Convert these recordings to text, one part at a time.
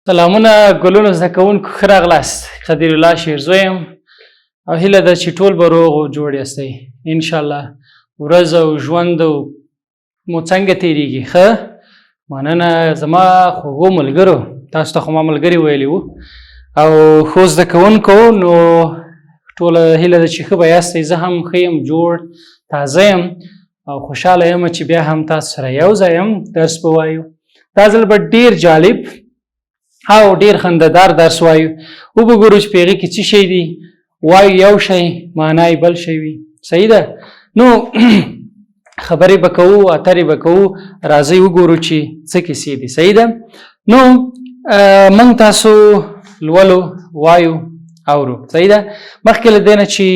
سلامونه ګلونو زده کوونکو، ښه راغلاست. قدیر الله شیرزوی یم او هیله ده چې ټول به روغ او جوړ یاستئ انشاءالله. ورځ او ژوند او مو څنګه تیریږي؟ ښه، مننه زما خوږو ملګرو. تاسو ته خو ما ملګري ویلي وو او ښو زده کوونکو، نو ټوله هیله ده چې ښه به یاستئ. زه هم ښه یم، جوړ تازه یم او خوشحاله یم چې بیا هم تاسو سره یو ځای یم، درس به وایو. دا ځل به ډیر جالب او ډیر خندهدار درس وایو. وبه ګورو چې په هغې کې څه شی دي. وایو یو شی، معنا یې بل شی وي. صحیح ده؟ نو خبرې به کوو، اترې به کوو. راځئ وګورو چې څه کیسې دي. صحیح ده؟ نو موږ تاسو لولو، وایو، اورو. صحیح ده؟ مخکې له دې نه چې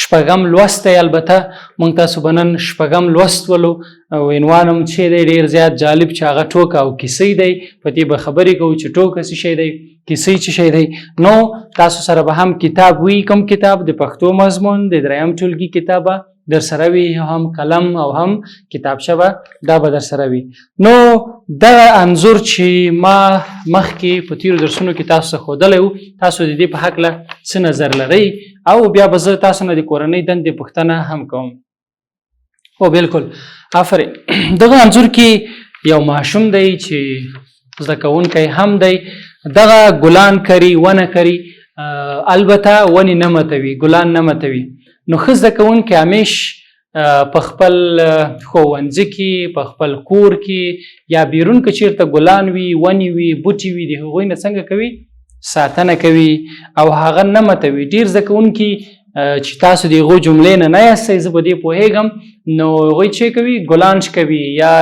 شپږم لوست دی، البته موږ تاسو به نن شپږم لوست ولو او عنوان هم چې دی ډیر زیات جالب، چې هغه ټوکه او کیسې دی. په دې به خبرې کوو چې ټوکه څه شی دی، کیسې څه شی دی. نو تاسو سره به هم کتاب وي. کوم کتاب؟ د پښتو مضمون د دریم ټولګي کتاب به در سره وي، هم قلم او هم کتابچه به دا به در سره وي. نو دغه انځور چې ما مخکې په تیرو درسونو کې تاسو ته ښودلی و، تاسو د دې په هکله څه نظر لرئ؟ او بیا به زه تاسو نه د کورنۍ دندې پوښتنه هم کوم. او بالکل، آفرین. دغه انځور کې یو ماشوم دی چې زده کوونکی هم دی. دغه ګلان کري، ونه کري، البته ونې نه متوي، ګلان نه متوي. نو ښه زده کوونکی همیش په خپل ښوونځي کې، په خپل کور کې یا بیرون که چیرته ګلان وي، ونې وي، بوټي وي، د هغوی نه څنګه کوي؟ ساتنه کوي او هغه نه متوي. ډیر زده کوونکي چې تاسو د هغو جملې نه نه یاستئ، زه په دې پوهېږم، نو هغوی چې کوي، ګلان شکوي یا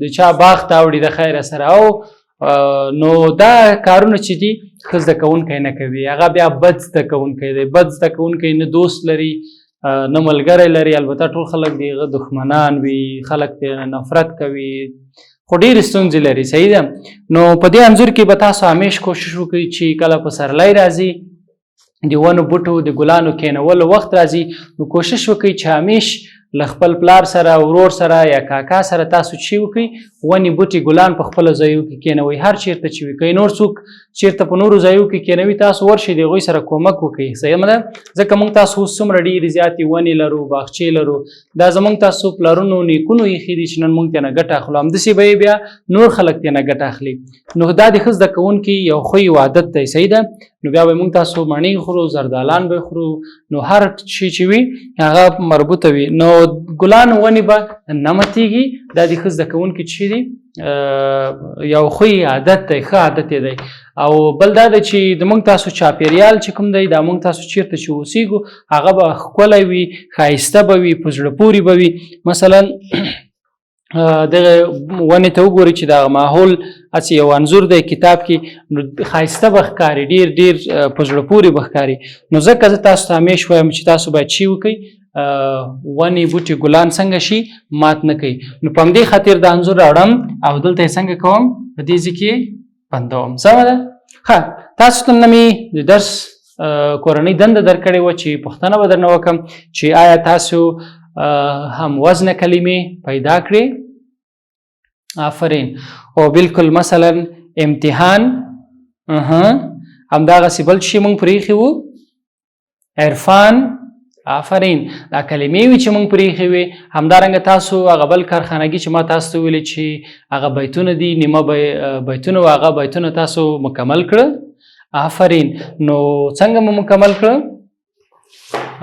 د چا باغ ته اوړي د خیره سره. او نو دا کارونه چې دي، ښه زده کوونکی نه کوي، هغه بیا بد زده کوونکی دی. بد زده کوونکی نه دوست لري، نه ملګری لري، البته ټول خلک د هغه دښمنان وي، خلک ترې نفرت کوي، خو ډېرې ستونزې لري. صحیح ده؟ نو په دې انځور کې به تاسو همیش کوشش وکړئ چې کله پسرلی راځي، د ونو بوټو د ګلانو کینولو وخت راځي، نو کوشش وکړئ چې همیش له خپل پلار سره، ورور سره یا کاکا سره تاسو چې وکړئ، ونې، بوټي، ګلان په خپلو ځایو کې کینوئ. هر چیرته چې وي، که نور څوک چیرته په نورو ځایو کې کینوي، تاسو ورشئ، د هغوی سره کومک وکړئ. صحیح ده؟ ځکه موږ تاسو اوس څومره ډېرې زیاتې ونې لرو، باغچې لرو، دا زموږ تاسو پلرونو نیکونو ایښي دي چې نن موږ ترې نه ګټه اخلو. همداسې به یې بیا نور خلک ترې نه ګټه اخلي. نو دا د ښه زده کوونکي یو ښه یو عادت دی. صحیح ده؟ نو بیا به موږ تاسو مڼې خورو، زردالان به خورو، نو هر شی چې وي هغه مربوطه وي. نو ګلان ونې به نه متیږي. دا د ښه زده کوونکي چې دي یو ښه عادت دی، ښه عادت یې دی. او بل دا دی چې د موږ تاسو چاپیریال چې کوم دی، دا موږ تاسو چیرته چې اوسیږو، هغه به ښکلی وي، ښایسته به وي، په زړه پورې به وي. مثلا دغه ونې ته وګورئ چې دغه ماحول هسې یو انځور دی کتاب کې، نو ښایسته به ښکاري، ډېر ډېر په زړه پورې به ښکاري. نو ځکه زه تاسو ته همیش وایم چې تاسو باید چی وکړئ؟ ونې، بوټي، ګلان څنګه شي؟ مات نه کوي. نو په همدې خاطر دا انځور راوړم او دلته یې څنګه کوم؟ په دې ځای کې بندوم. سمه ده؟ ښه، تاسو ته نن مې د درس کورنۍ دنده درکړې وه چې پوښتنه به درنه وکړم چې آیا تاسو هم وزنه کلمې پیدا کړې؟ آفرین. او بالکل، مثلا امتحان. همداغسې بل شي مونږ پرېښي وو؟ عرفان. آفرین. دا کلمې وي چې مونږ پرېښې وي. همدارنګه تاسو هغه بل کارخانګي چې ما تاسو ته ویلې چې هغه بیتونه دي، نیمه بیتونه وو، هغه بیتونه تاسو مکمل کړه؟ آفرین. نو څنګه مو مکمل کړه؟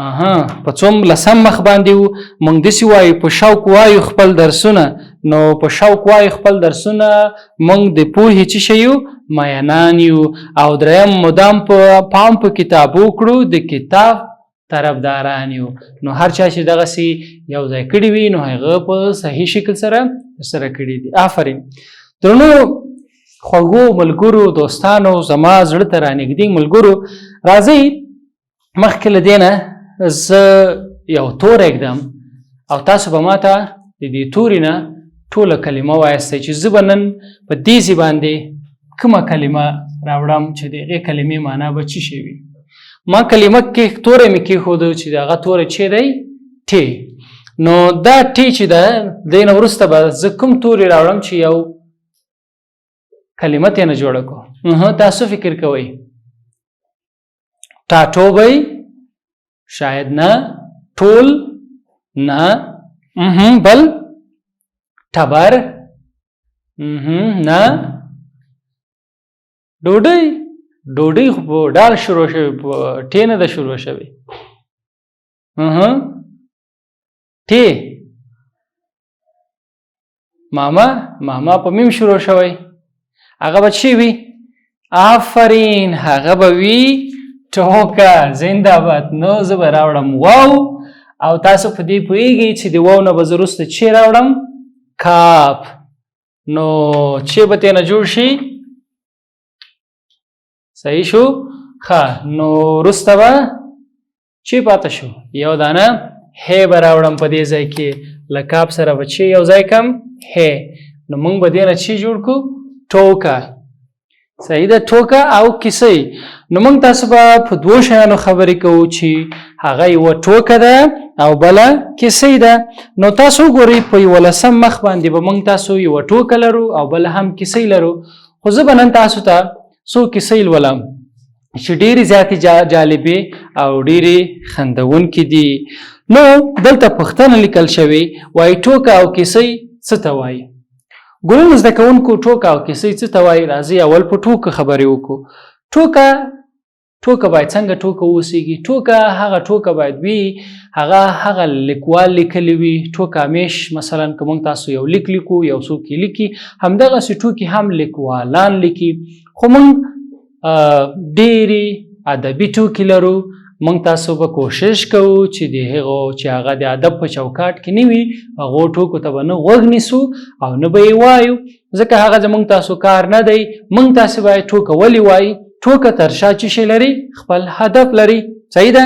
اها، په څوم لسم مخ باندې وو. مونږ داسې وایو، په شوق وایو خپل درسونه. نو په شوق وایو خپل درسونه، مونږ د پوهې څه شی یو؟ میینان یو. او دریم، مدام په پام په کتابو کړو، د کتاب طرفداران یو. نو هر چا چې دغسې یو ځای کړي وي، نو هغه په صحیح شکل سره ترسره کړي دي. آفرین. درنو خوږو ملګرو، دوستانو، زما زړه ته رانږدې ملګرو، راځئ مخکې له دې نه زه یو توری ږدم او تاسو به ماته د دې توري نه ټوله کلمه وایاستئ چې زه به نن په دې ځای باندې کومه کلمه راوړم چې د هغې کلمې معنا به څه شی وي. ما کلمه کې توری مې کېښود چې د هغه توری چې دی ټ. نو دا ټ چې ده، دې نه وروسته به زه کوم توری راوړم چې یو کلمه ترې نه جوړه کړو؟ تاسو فکر کوئ؟ ټاټوبی؟ شاید نه. ټول؟ نه. بل؟ ټبر؟ نه. ډوډۍ؟ ډوډۍ خو په ډال شروع شوې، په ټې نه ده شروع شوې. ټې. ماما؟ ماما په میم شروع شوی، هغه به چی وي؟ آفرین، هغه به وي ټوکه. زنده باد. نو زه به راوړم واو، او تاسو په دې پوهیږئ چې د واو نه به زه وروسته چی راوړم؟ کاپ. نو چې به ترې نه جوړ شي؟ صحیح شو؟ ښه، نو وروسته به چې پاته شو؟ یو دانه هې به راوړم په دې ځای کې. له کاپ سره به چې یو ځای کم؟ هې. نو موږ به دې نه چې جوړ کو؟ ټوکه. صحیح ده، ټوکه او کیسۍ. نو موږ تاسو به په دوو شیانو خبرې کوو چې هغه یوه ټوکه ده او بله کیسۍ ده. نو تاسو وګورئ، په یولسم مخ باندې به موږ تاسو یوه ټوکه لرو او بله هم کیسۍ لرو، خو زه به نن تاسو ته څو کیسۍ لولم چې ډېرې زیاتې جالبې او ډېرې خندوونکې دي. نو دلته پوښتنه لیکل شوې، وایي ټوکه او کیسۍ څه ته وایي؟ ګلونو زده کوونکو، ټوکه او کیسۍ څه ته وایي؟ راځئ اول په ټوکه خبرې وکړو. ټوکه، ټوکه باید څنګه ټوکه اوسېږي؟ ټوکه، هغه ټوکه باید وي هغه لیکوال لیکلی وي. ټوکه همیش، مثلا که موږ تاسو یو لیک لیکو، یو څوک یې لیکي، همدغسې ټوکې هم لیکوالان لیکي. خو موږ ډېرې ادبي ټوکې لرو. موږ تاسو به کوشش کوو چې د هغو چې هغه د ادب په چوکاټ کې نه وي، هغو ټوکو ته به نه غوږ نیسو او نه به یې وایو، ځکه هغه زموږ تاسو کار نه دی. موږ تاسو باید ټوکه ولې وایي؟ ټوکه تر شا څه شی لري؟ خپل هدف لري. صحیح ده؟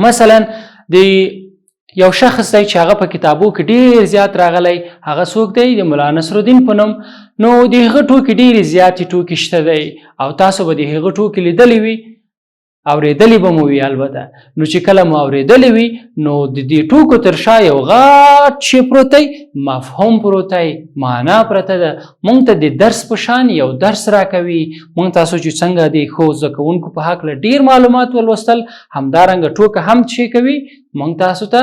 مثلا د یو شخص دی چې هغه په کتابو کې ډیر زیات راغلی. هغه څوک دی؟ د ملا نصرالدین په نوم. نو د هغه ټوکې، ډېرې زیاتې ټوکې شته دی، او تاسو به د هغه ټوکې لیدلې وي، اورېدلې به مو وي البته. نو چې کله مو اورېدلې وي، نو د دې ټوکو تر شا یو غټ شی پروت دی، مفهوم پروت دی، معنا پرته ده. مونږ ته د درس په شان یو درس راکوي. مونږ تاسو چې څنګه د ښو زده کوونکو په هکله ډیر معلومات ولوستل، همدارنګه ټوکه هم چې کوي، مونږ تاسو ته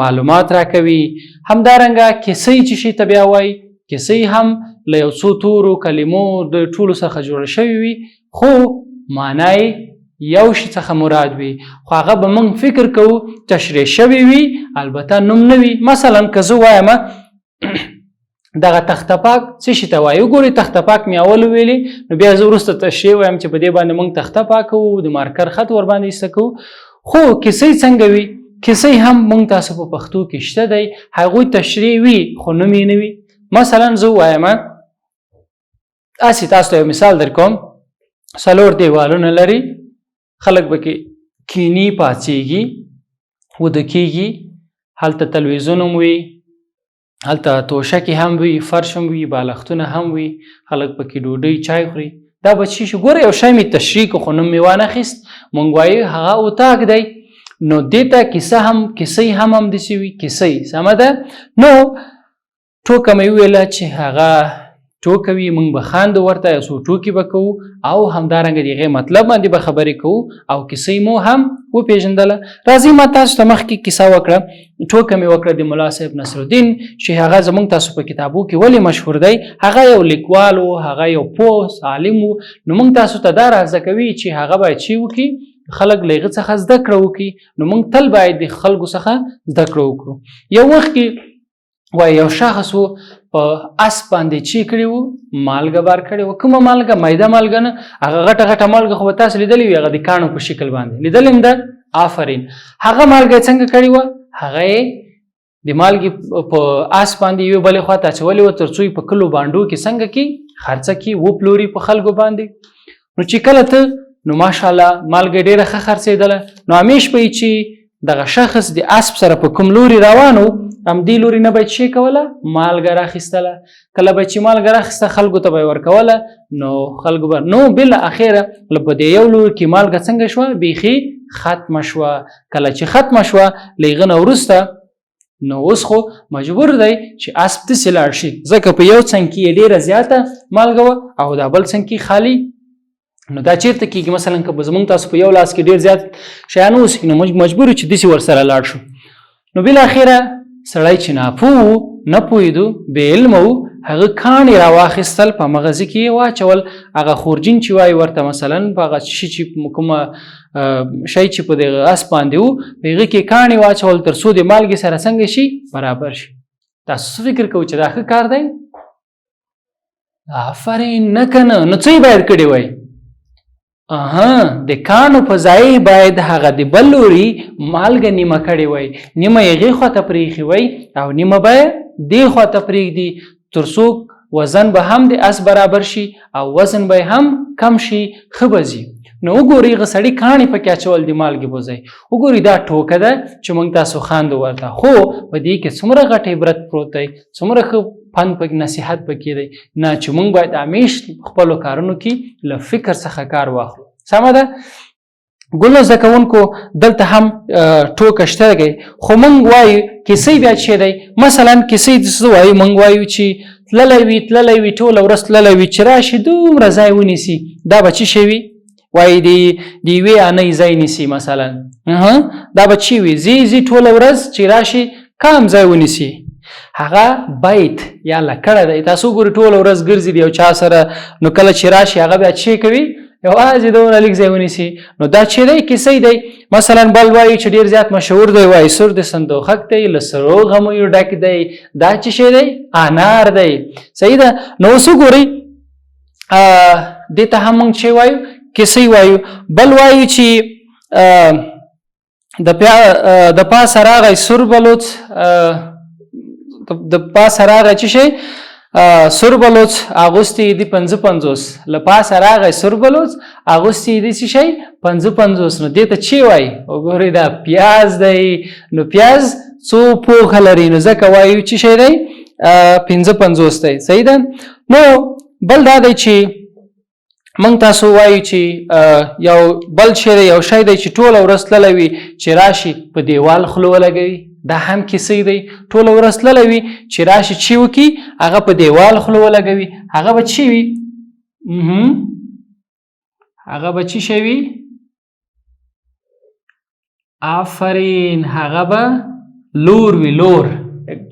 معلومات راکوي. همدارنګه کیسۍ چې شي ته بیا وایي؟ کیسۍ هم له یو څو تورو کلمو د ټولو څخه جوړه شوې وي، خو معنا یې یو شي څخه مراد وي، خو هغه به موږ فکر کوو تشریح شوی وي، البته نوم نه وي. مثلا که زه وایم دغه تخته پاک څه شي ته وایي؟ وګورئ، تخته پاک مې اول ویلي، نو بیا زه وروسته تشریح وایم چې په دې باندې موږ تخته پاکوو، د مارکر خط ورباندې ایسته کوو. خو کیسۍ څنګه وي؟ کیسۍ هم موږ تاسو په پښتو کې شته دی، هغوی تشریح وي خو نوم یې نه وي. مثلا زه وایم، هسې تاسو ته یو مثال درکوم، څلور دیوالونه لري، خلک پکې کینی، پاڅیږي، وده کیږي، هلته تلویزیون هم وي، هلته توشکې هم وي، فرش هم وي، بالښتونه هم وي، خلک پکې ډوډۍ چای خوري، دا به څه شي؟ ګوره، یو شی مې تشریح کړو خو نوم مې وانه خیست. مونږ وایو هغه اتاق دی. نو دې ته کیسه هم، کیسۍ هم همداسې وي، کیسۍ. سمه ده؟ نو ټوکه مې وویله چې هغه ټوکه وي، موږ به خاندو ورته، یو څو ټوکې به کوو او همدارنګه د هغې مطلب باندې به خبرې کوو، او کیسۍ مو هم وپېژندله. راځئ، ما تاسو ته مخکې کیسه وکړه، ټوکه مې وکړه د ملا صاحب نصرالدین چې هغه زموږ تاسو په کتابو کې ولې مشهور دی؟ هغه یو لیکوال و، هغه یو پوه عالم و. نو موږ تاسو ته دا رازده کوي چې هغه باید چې وکړي، خلک له هغه څخه زده کړه وکړي. نو موږ تل باید د خلکو څخه زده کړه وکړو. یو وخت کې وای یو شخص و، په اس باندې چی کړی وو؟ مالګه بار کړی وو. کومه مالګه؟ میده مالګه نه، هغه غټه غټه مالګه خو به تاسو لیدلې وي، هغه د کاڼو په شکل باندې لیدلې هم ده. آفرین. هغه مالګه یې څنګه کړې وه؟ هغه یې د مالګې په اس باندې یوې بلې خواته اچولې وه، تر څو یې په کلو بانډو کې څنګه کې خرڅه کې وپلوري په خلکو باندې. نو چې کله ته، نو ماشاءالله مالګه ډېره ښه خرڅېدله. نو همیش به یې چې دغه شخص د اسپ سره په کوم لوري روان و، همدې لوري نه به یې څه کوله؟ مالګه راخیستله. کله به چې مالګه راخیسته، خلکو ته به یې ورکوله. نو خلکو به، نو بالاخره له په دې یو لوري کې مالګه څنګه شوه؟ بیخي ختمه شوه. کله چې ختمه شوه، له هغه نه وروسته نو اوس خو مجبور دی چې اسپ داسې لاړ شي، ځکه په یو څنګ کې یې ډېره زیاته مالګه وه او دا بل څنګ کې خالي. نو دا چیرته کیږي؟ مثلا که زمونږ تاسو په یو لاس کې ډېر زیات شیان اوسي، نو موږ مجبور یو چې داسې ورسره لاړ شو. نو بالاخره سړی چې ناپوه و، نه پوهېدو، بې علمه و، هغه کاڼي راواخیستل، په مغزي کې یې واچول. هغه خورجین چې وایي ورته، مثلا په هغه شي چې کومه شی چې په دغه اس باندې و، په هغه کې کاڼي واچول تر څو د مالګې سره څنګه شي؟ برابر شي. تاسو څه فکر کوئ چې دا ښه کار دی؟ آفرین، نه که نه. نو څه یې باید کړي وای؟ اها، د کانو په ځای باید هغه د بل لوري مالګه نیمه کړې وای، نیمه یې هغې خواته پرېښې وای او نیمه به یې دې خواته پرېږدي، تر څو وزن به هم د اس برابر شي او وزن به هم کم شي، ښه به ځي. نو وګورئ، هغه سړي کاڼي پکې اچول د مالګې په ځای. وګورئ، دا ټوکه ده چې موږ تاسو خاندو ورته، خو په دې کې څومره غټ عبرت پروت دی، څومره ښه پند پکې، نصیحت پکې دی، نه چې موږ باید همیش خپلو کارونو کې له فکر څخه کار واخلو. سمه ده ګلو زده کوونکو، دلته هم ټوکه شته دی، خو موږ وایو کیسې بیا چې دی. مثلا کیسې څه وایو؟ موږ وایو چې تللی وي، تللی وي، ټوله ورځ تللی وي، چې راشي دومره ځای ونیسي، دا به څه شی وي؟ وایي د یوې انۍ ځای نیسي مثلا. دا به چی وي؟ ځي ځي ټوله ورځ، چې راشي کم ځای ونیسي. هغه بیت یا لکړه دی. تاسو ګورئ، ټوله ورځ ګرځي د یو چا سره، نو کله چې راشي هغه بیا چې کوي؟ یوازې دومره لږ ځای ونیسي. نو دا چې دی کیسې دی. مثلا بل وایي چې ډېر زیات مشهور دی، وایي سور د صندوقک دی، له سرو غمیو ډک دی. دا چې شی دی؟ انار دی. صحیح ده. نو اوس وګورئ، دې ته هم موږ چې وایو؟ کیسې وایو. بل وایو چې د پاسه راغی سور بلوڅ، د پاسه راغی چې شی سور بلوڅ، اغوستي دي 55. له پاسه راغی سور بلوڅ، اغوستي دي څه شی؟ 55. نو دې ته چی وایي؟ وګورئ، دا پیاز دی. نو پیاز څو پوښه لري، نو ځکه وایو چې شی دی؟ 55 دی. صحیح ده. نو بل دا دی چې موږ تاسو وایو چې یو بل شی دی، یو شی دی چې ټوله ورځ تللی وي، چې راشي په دیوال خوله ولګوي. دا هم کیسې دی. ټوله ورځ تللی وي، چې راشي چې وکړي؟ هغه په دیوال خوله ولګوي. هغه به چی وي؟ هغه به چی شی وي؟ آفرین، هغه به لور وي، لور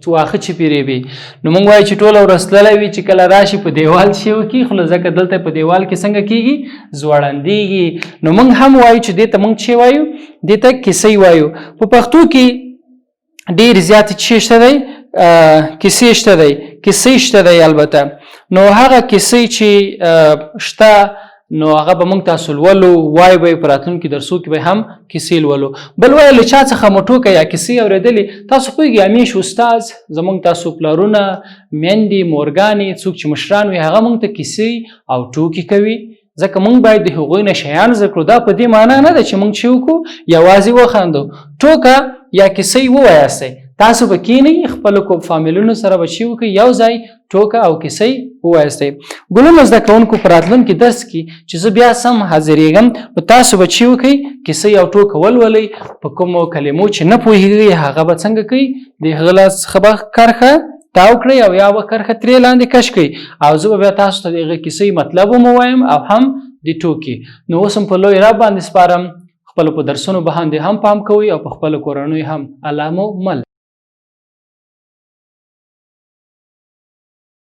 واښه چې پیرېبي. نو موږ وایو چې ټوله ورځ تللی وي، چې کله راشي په دیوال شي وکړي خو، ځکه دلته په دیوال کې څنګه کیږي؟ ځوړندېږي. نو موږ هم وایو چې دې ته موږ چې وایو؟ دې ته کیسې وایو. په پښتو کې ډېر زیاتې چې شته دی، کیسې شته دی، کیسې شته دی البته. نو هغه کیسې چې شته، نو هغه به موږ تاسو لولو، وای به په راتلونکي درسو کې به هم کیسې لولو. بل وایي له چا څخه مو ټوکه یا کیسې اورېدلې؟ تاسو پوهېږئ، همیش استاد زموږ تاسو پلرونه، میندې، مورګانې، څوک چې مشران وي، هغه موږ ته کیسې او ټوکې کوي، ځکه موږ باید د هغوی نه شیان زده کړو. دا په دې معنا نه ده چې موږ چې وکړو یوازې وخاندو. ټوکه یا کیسې ووایاستئ، تاسو به کینئ خپلو کو فامیلونو سره به چې وکړئ، یو ځای ټوکه او کیسې ووایاستئ. ګلونو زده کوونکو، په راتلونکي درس کې چې زه بیا سم حاضرېږم، نو تاسو به چې وکړئ؟ کیسې او ټوکه ولولئ. په کومو کلمو چې نه پوهېږئ، هغه به څنګه کوئ؟ د هغه لاس څخه به کرښه تاو کړئ او یا به کرښه ترې لاندې کش کړئ، او زه به بیا تاسو ته د هغې کیسې مطلب هم ووایم او هم د ټوکې. نو اوس هم په لوی رب باندې سپارم. خپلو په درسونو باندې هم پام کوئ او په خپلو کورنیو هم. الله مو مل.